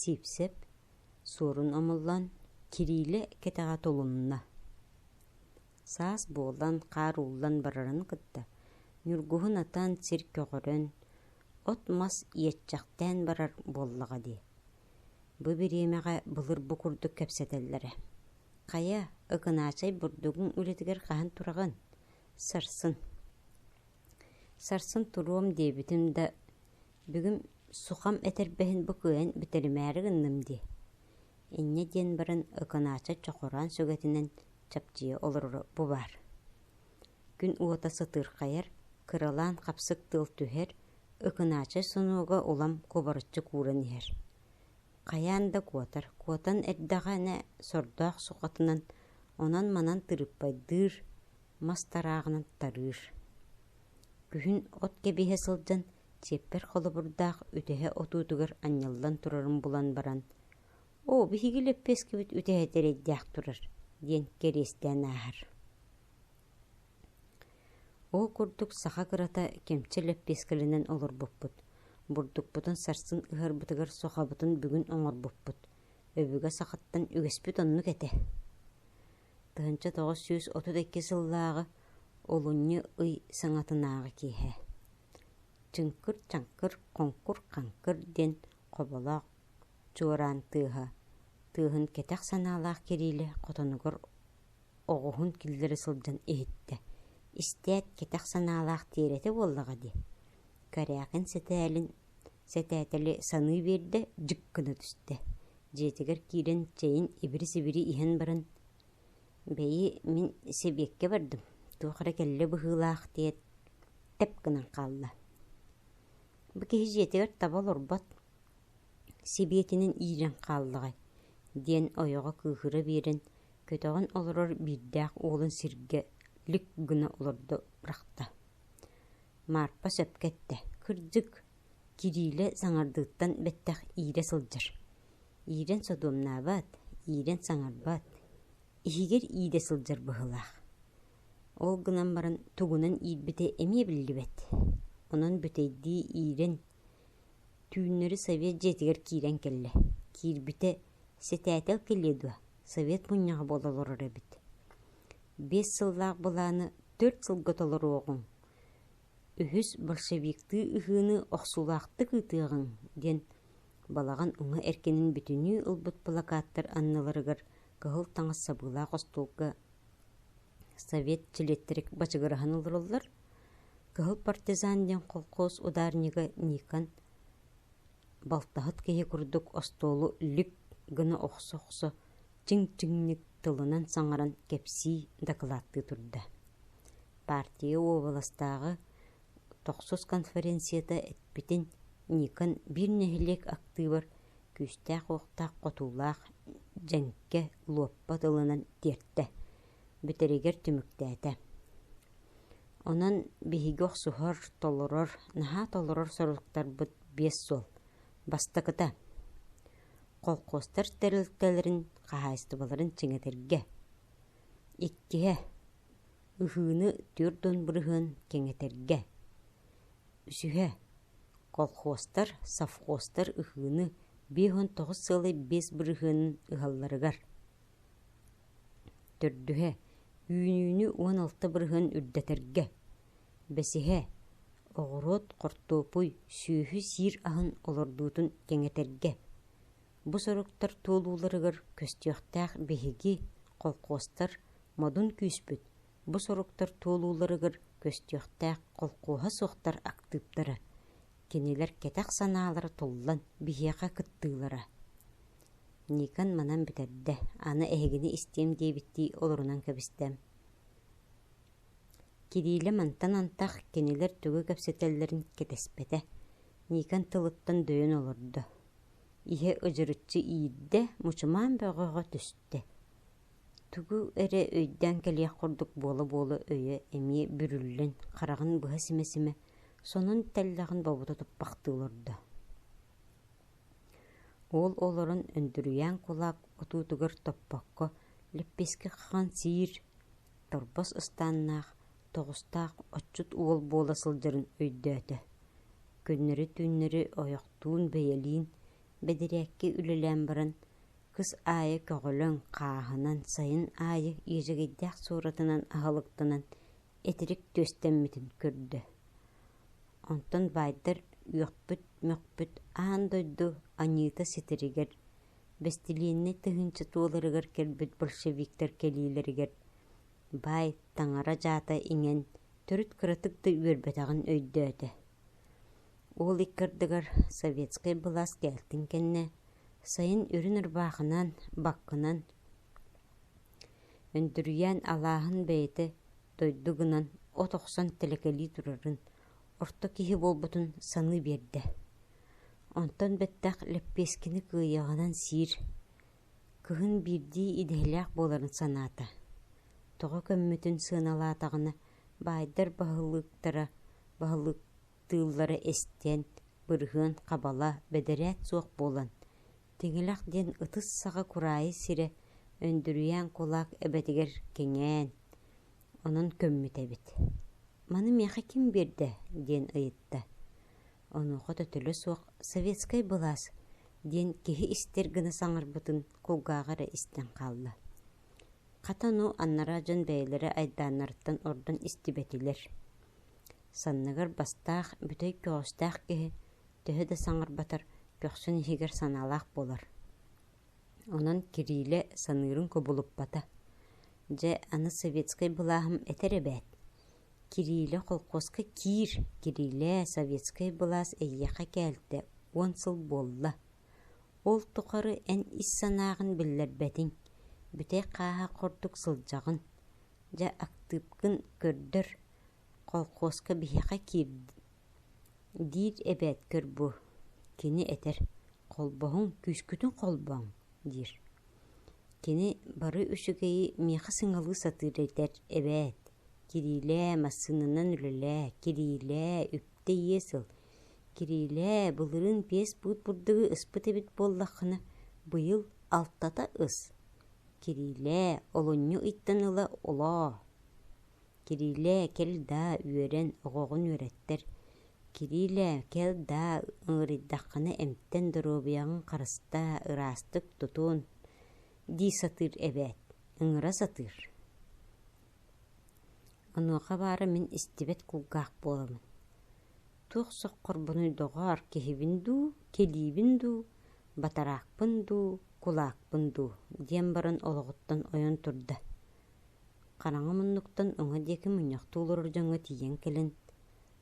Сиипсэп Суорун Омоллоон Кирилэ кэтэҕэ тулунна. Саас буолан, хаар ууллан барарын кытта, ньургуһун атан сир көҕөрөн, от-мас иэччэхтээн барар буоллаҕа дии. Бу бириэмэҕэ былыр бу курдук кэпсэтэллэрэ: «Хайа, Ыкынаачай бурдугуҥ үлэтигэр хаһан тураҕын? Сарсын. Сарсын туруом диэбитим да, бүгүн сухам этэрбэһин бу кыайан бүтэримээри гынным дии» Инньэ диэн баран Ыкынаачай чохороон сүгэтинэн чапчыйа олороро бу баар. Күн уота сытыырхайар, кыралаан хапсык тыал түһэр, Ыкынаачай сонуога улам кубарыччы кууран иһэр. Хайаан да куотар, куотан эрдэҕинэ сордоох сухатынан онон-манан тырыппайдыыр, мас тарааҕынан тарыыр. Күһүн от кэбиһэ сылдьан чиэппэр холобурдаах үтэһэ отуутугар анньыллан турарын булан баран «Оо, биһиги лэппиэскэбит үтэһэтэ эрэйдээх турар» диэн кэриэстээн ааһар. Ол курдук саха кырата кэмчи лэппиэскэлэнэн олорбуппут, бурдукпутун сарсын ыһарбытыгар сухабытын бүгүн оҥорбуппут, өбүгэ сахаттан үгэспит оннук этэ. 1932 сыллааҕы олунньу ый саҥатынааҕы киэһэ. Чыҥкыр-чаҥкыр, хоҥкур-хаҥкыр диэн хоболоох чуораан тыаһа, тыаһын кэтэх санаалаах Кирилэ хотонугар оҕуһун киллэрэ сылдьан иһиттэ, истээт кэтэх санаалаах тиэрэтэ буоллаҕа дии, Корякин сэтээлин сэтээтэли саныы биэрдэ, дьик гына түстэ, дьиэтигэр киирэн чэйин ибири-сибири иһэн баран «Бэйи, мин сэбиэккэ бардым, туох эрэ кэллэ быһыылаах» диэт, тэп гынан хаалла. Бу киһи дьиэтигэр таба олорбот, сибиэтинэн иирэн хааллаҕай диэн ойоҕо кыыһыра биэрэн, көтөҕөн олорор биирдээх уолун сиргэ лик гына олордо бырахта. Маарпа сөпкө эттэ, кырдьык, Кирилэ саҥардыыттан бэттэх иирэ сылдьар. Иирэн содуомнаабат, иирэн саҥарбат, иһигэр иирэ сылдьар быһыылаах. Ол гынан баран тугунан иирбитэ эмиэ биллибэт. Онон бүтэйдии иирэн, түүннэри совет дьиэтигэр киирэн кэллэ. Киирбитэ сэтээтэл кэлиэ дуо, совет мунньаҕа буола олорор эбит. 5 сыллаах былааны 4 сылга толоруоҕуҥ, үһүс большевиктыы ыһыыны охсуулаахтык ыытыаҕыҥ диэн балаҕан уҥа эркинин бүтүннүү ылбыт плакаттар анныларыгар кыһыл таҥас сабыылаах остуолга совет чилиэттэрэ бачыгыраһан олороллор. Кыһыл партизан диэн колхоз ударнига Никон балтаһыт киһи курдук остуолу лүк гына охсо-охсо чиҥ-чиҥник тылынан саҥаран кэпсии дакылааттыы турда. Партия уобаластааҕы тохсус конференцията эппитин Никон биир нэһилиэк актыыбар күүстээх-уохтаах хотуулаах дьэҥкэ луоппа тылынан тиэртэ, бүтэригэр түмүктээтэ. Онон биһиги охсуһар, толорор, наһаа толорор соруктарбыт 5 суол. Бастакыта колхозтар тэрилтэлэрин хаһаайыстыбаларын чиҥэтэргэ. Иккиһэ ыһыыны 40% кэҥэтэргэ. Үсүһэ колхозтар, совхозтар ыһыыны 59 сыалай бырыһыанын ыһалларыгар. Төрдүһэ үүнүүнү 16% үрдэтэргэ. Бэсиһэ оҕуруот, хортуоппуй, сүөһү сиир аһын олордуутун кэҥэтэргэ. Бу соруктар туолууларыгар көстүөхтээх биһиги, колхозтар, модун күүспүт, бу соруктар туолууларыгар көстүөхтээх колхуоһа суохтар актыыптара, кинилэр кэтэх санаалара туллан биһиэхэ кыттыылара. Никон манан бүтэрдэ, аны эһигини истиэм диэбиттии олорунан кэбистэ. Кирилэ мантан антах кинилэр тугу кэпсэтэллэрин кэтэспэтэ, Никон тылыттан дөйөн олордо. Иһэ ыдьырыччы иирдэ, мучумаан бөҕөҕө түстэ. Тугу эрэ өйдөөн кэлиэх курдук буола-буола өйө эмиэ бүрүллэн, хараҕын быһа симэ-симэ, сонун тэллэҕин бобута туппахтыы олордо. Ол олорон Өндүрүйээн кулаак отуутугар топпокко лэппиэскэ хаҕан сиир, торбос ыстааннаах, тоҕустаах отчут уол буола сылдьарын өйдөөтө. Күннэри-түүннэри ойохтуун бэйэлиин Бэдэрээккэ үлэлээн баран, кыс аайы көҕүлүҥ, хааһынан, сайын аайы иэдьэгэйдээх суоратынан аһылыктанан этирик түөстэммитин көрдө. Онтон баайдар үөхпүт-мөхпүт аан дойду аньыыта ситэригэр, бэстилиэннэй тыһыынча туоларыгар кэлбит большевиктар кэлиилэригэр баай таҥара дьаата иҥэн төрүт кыратык да үөрбэтэҕин өйдөөтө. Ол икки ардыгар советскай былаас кээлтин кэннэ сайын үрүн ырбаахынан, баккынан Өндүрүйээн алааһын бэйэтэ дойду гынан от охсон тэлэкэлии турарын, орто киһи буолбутун саныы биэрдэ. Онтон бэттэх лэппиэскэни кыайыаҕынан сиир, кыһын биирдии идэһэлээх буоларын санаата. Тоҕо көммүтүн сыаналаатаҕына, баайдар баһылыктара баһылыктыыллара эстэн, бырыһыан хабала, бэдэрээт суох буолан, Тиҥилэх диэн ытыс саҕа кураайы сирэ Өндүрүйээн кулаак эбэтигэр кэҥээн, онон көммүт эбит. «Маны миэхэ ким биэрдэ?» диэн ыйытта. Онуоха төтөлө суох «Советскай былаас» диэн киһи истэр гына саҥарбытын кулгааҕа эрэ истэн хаалла. Хата ону анараа дьон бэйэлэрэ айдааннарыттан ордон истибэтилэр. Санныгар бастаах, бүтэй көҕүстээх киһи төһө да саҥарбатар, көхсүн иһигэр санаалаах буолар. Онон Кирилэ саныырын кубулуппата. Дьэ, аны советскай былааһым этэр эбээт. Кирилэ холкуоска киир, Кирилэ, советскай былаас эйиэхэ кээлтэ 10 сыл буолла. Ол тухары эн ис санааҕын биллэрбэтиҥ, бүтэй хааһах курдук сылдьаҕын. Дьэ, актыыпкын көрдөр, колхуоска биһиэхэ киир диир эбээт көр бу, кини этэр: «Холбоһуҥ, күүскүтүн холбооҥ» диир. Кини бары үчүгэйи миэхэ сыҥалыы сатыыр этэр эбээт: «Кириилээ, массыынанан үлэлээ, Кириилээ, үптэ иэс ыл, Кириилээ, былырыын 5 буут бурдугу ыспыт эбит буоллаххына, быйыл алтата ыс, Кириилээ, олунньу ыйтан ыла олоо, Кириилээ, кэл даа, үөрэн, оҕоҕун үөрэттэр, Кириилээ, кэл даа, ыҥырыйдаххына эмтэн доруобуйаҕын харыстаа, ыраастык тутун дии сатыыр эбээт, ыҥыра сатыыр. Онуоха баара мин истибэт кулгаах буоламмын. Туох соххорбунуй доҕоор, киһибин дуу, кэлиибин дуу, батараакпын дуу, кулаакпын дуу диэн баран олоҕуттан ойон турда. Хараҥа муннуктан уҥа диэки мунньахтыы олорор дьоҥҥо тиийэн кэлэн,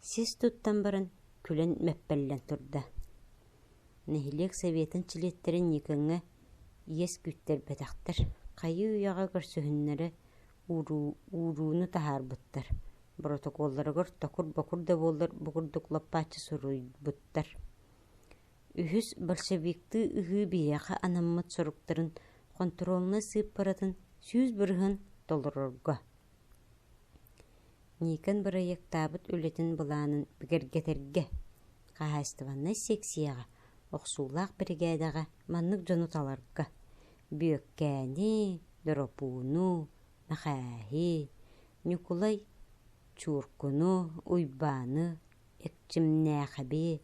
сис туттан баран, күлэн мөппөллөн турда. Нэһилиэк советын чилиэттэрин Ньыыкаҥҥа иэс күүттэрбэтэхтэр, хайыы-үйэҕэ көрсүһүннэрэ уурууну таһаарбыттар, боротокуолларыгар токур-бокур да буоллар бу курдук лаппааччы суруйбуттар: Үһүс большевиктыы ыһыы биһиэхэ анаммыт соруктарын хонтуруолунай сыыппаратын 100% толорорго. Никон бырайыактаабыт үлэтин былаанын бигэргэтэргэ, хаһаайыстыбаннай секцияҕа, охсуулаах биригээдэҕэ маннык дьону таларга: Бүөккээни, Доропууну, Мэхээһи, Ньукулай Чууркуну, Уйбааны, Экчимнээхэби,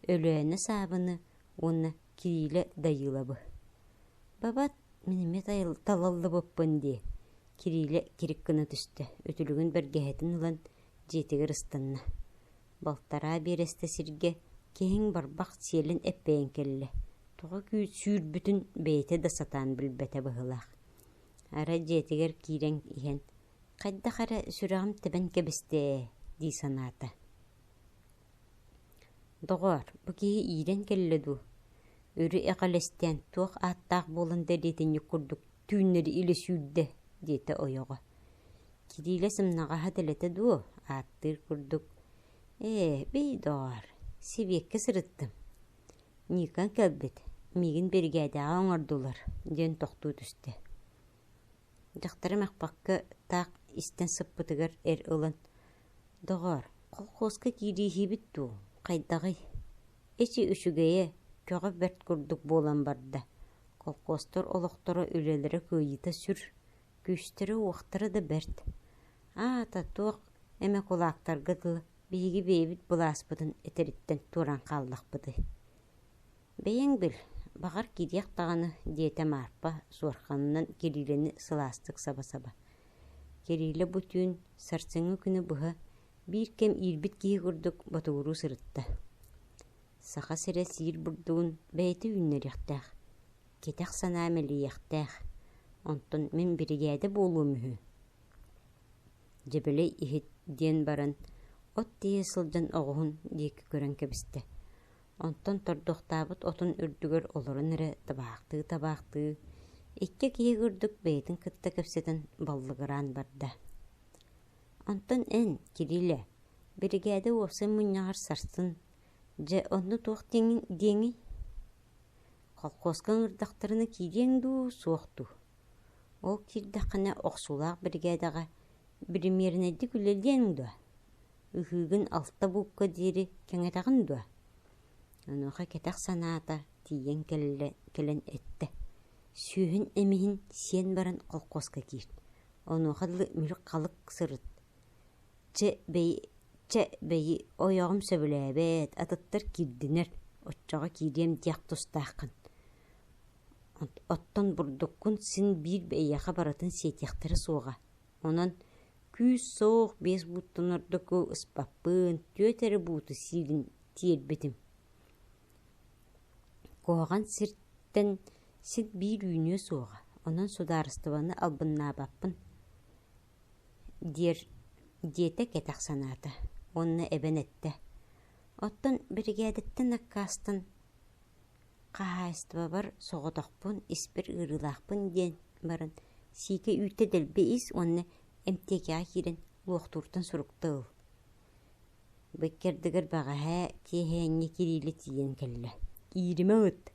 Өлөөнө Саабыны уонна Кириилэ Дайыылабы. Бабат, мин эмиэ талыллыбыппын дии, Кириилэ кирик гына түстэ, үтүлүгүн бэргэһэтин ылан дьиэтигэр ыстанна. Балтараа биэрэстэ сиргэ киһиҥ барбах сиэлин эппэйэн кэллэ, тоҕо сүүрбүтүн бэйэтэ да сатаан билбэтэ быһыылаах. Арай дьиэтигэр киирэн иһэн «Хайдах эрэ сүрэҕим тэбэн кэбистэ ээ» дии санаата. Доҕоор, бу киһи иирэн кэллэ дуу? Өрү эҕэлэстээн туох ааттаах буолан дэриэтинньик курдук түүннэри илэ сүүрдэ, диэтэ ойоҕо. Кириилэ сымнаҕаһа дэлэтэ дуо, ааттыыр курдук «Ээ, бий доҕоор, сибиэккэ сырыттым. Никон кэлбит, миигин биригээдэҕэ оҥордулар» диэн тохтуу түстэ. Дьахтары мөхпөккө таах истэн сыппытыгар эр ылан «Доҕоор, колхуоска киирииһибит дуу, хайдаҕый? Эчи үчүгэйэ, көҕө бэрт курдук буолан барда. Колхуостар олохторо үлэлэрэ кыайыыта сүр, күүстэрэ-уохтара да бэрт. Аата туох эмэ кулаактарга дылы биһиги бэйэбит былааспытын этэриттэн туораан хааллахпытый. Бэйэҥ бил, Баҕар киириэх даҕаны, диэтэ Маарпа суорҕанынан Кирилэни сылаастык саба-саба. Кирилэ бу түүн сарсыҥҥы күнү быһа биир кэм иирбит киһи курдук ботугуруу сырытта. Саха сирэ сиир бурдугун бэйэтэ үүннэриэхтээх, кэтэх санаа мэлийиэхтээх, онтон мин биригээдэ буолуом үһү. Дьэбэлэй иһит диэн баран от тиийэ сылдьан оҕуһун диэки көрөн кэбистэ. Онтон тордохтообут отун үрдүгэр олорон эрэ табаахтыы-табаахтыы, икки киһи курдук бэйэтин кытта кэпсэтэн баллыгыраан барда. Онтон эн, Кирилэ, биригээдэ уопсай мунньаҕар сарсын, дьэ онно туох диэҥий? Колхуоска ыҥырдахтарына киириэҥ дуу, суох дуу? Ол киирдэххинэ охсуулаах биригээдэҕэ биримиэринэйдик үлэлиэҥ дуо? Ыһыыгын алта буукка диэри кэҥэтэҕин дуо? Онуоха кэтэх санаата тиийэн кэллэ кэлэн эттэ: «Сүөһүн эмиһин сиэн баран колхуоска киир, онуоха дылы мүлүк-халык сырыт. Чэ, бэйи, чэ, бэйи, ойоҕум сөбүлээбэт, атыттар киирдинэр, оччоҕо киириэм диэх тустааххын. Оттон бурдуккун син биир эйиэхэ барытын сиэтиэхтэрэ суоҕа. Онон күүс суох биэс бууттан ордуку ыспаппын, түөрт эрэ бууту сиирин тиэрбитим. Куһаҕан сиртэн син биир үүнүө суоҕа, онон судаарыстыбаны албыннаабаппын диэр диэтэ кэтэх санаата уонна эбэн эттэ: «Оттон биригээдэттэн аккаастан Хаһаайыстыбабар соҕотохпун, испэр ыарыылаахпын диэн баран сиикэй үүттэ дэлби ис уонна эмтиэкэҕэ киирэн луохтууртан сурукта ыл. Бу иккэрдигэр бэҕэһээ киэһээҥҥи Кирилэ тиийэн кэллэ. Ииримэ ыт!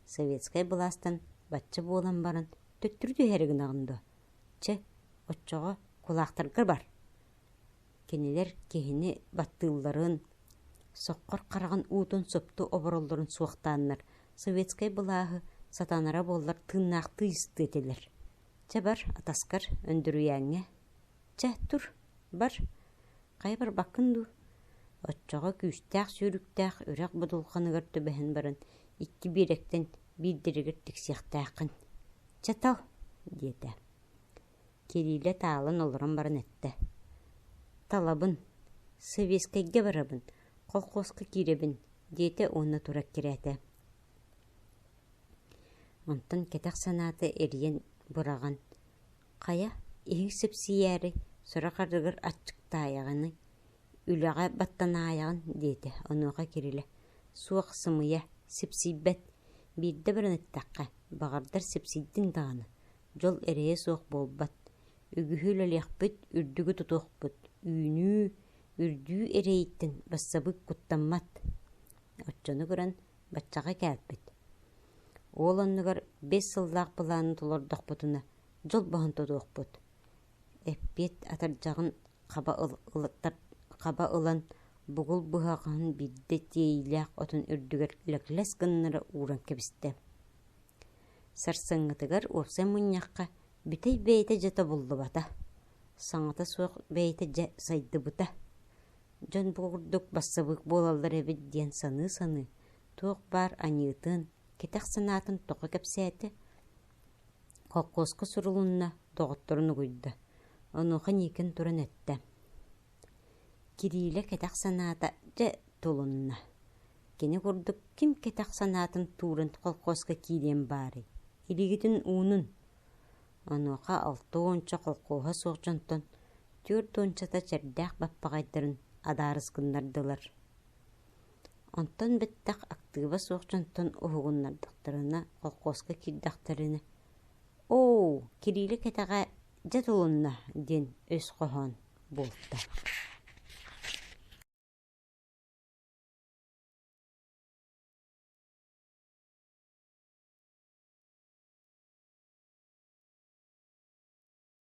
Советскай былаастан бачча буолан баран төттөрү түһээри гынаҕын дуо? Чэ, оччоҕо кулаахтаргар бар. Кинилэр киһини баттыылларын, соххор хараҕын уутун супту обороллорун суохтааннар советскай былааһы сатанара буоллар тыыннаахтыы истиэ этилэр. Чэ бар, атаскар, Өндүрүйээҥҥэ. Чэ, тур, бар. Хайа барбаккын дуу? Оччоҕо күүстээх сүүрүктээх үрэх будулҕаныгар түбэһэн баран икки биэрэктэн биирдэригэр тиксиэхтээххин. Чэ тал, диэтэ. Кирилэ таалан олорон баран эттэ: «Талабын, Сэбиэскэйгэ барабын, колхуоска киирэбин» диэтэ уонна тура эккирээтэ. Онтон кэтэх санаата эрийэн быраҕан: «Хайа, иһиҥ сипсийээри, сорох ардыгар аччыктаайаҕыный, үлэҕэ баттанаайаҕын» диэтэ. Онуоха Кирилэ: «Суох, сымыйа, сипсийбэт, биирдэ баран эттэххэ, баҕардар сипсийдиҥ даҕаны, Дьол эрэйэ суох буолбат, үгүһү үлэлиэхпит, үрдүгү тутуохпут, үүнүү, үрдүү эрэйиттэн бассабыык куттаммат. Оччону көрөн баччаҕа кээлпит. Уол оннугар биэс сыллаах былааны толордохпутуна дьол баһын тутуохпут. Эппиэт атырдьаҕын хаба, хаба ылан бугул быһаҕаһын биирдэ тиэйиилээх отун үрдүгэр лэклэс гыннара ууран кэбистэ. Сарсыҥҥытыгар уопсай мунньахха бүтэй бэйэтэ дьэ тобуллубата, саҥата суох бэйэтэ дьэ сайдыбыта. Дьон бу курдук бассабыык буолаллар эбит диэн саныы-саныы, туох баар аньыытын, кэтэх санаатын тоҕо кэпсээтэ, холкуоска сурулунна, доҕотторун угуйда. Онуоха Никин туран эттэ: Кирилэ кэтэх санаата дьэ тулунна. Кини курдук ким кэтэх санаатын тууран колхуоска киириэн баарый, илиигитин уунун. Онуоха алта уонча колхуоһа суох дьонтон түөрт уончата чэрдээх баппаҕайдарын адаарыс гыннардылар. Онтон бэттэх актыыба суох дьонтон уһугуннардахтарына колхуоска киирдэхтэринэ «Оо, Кирилэ кэтэҕэ дьэ тулунна» диэн өс хоһоон буолта.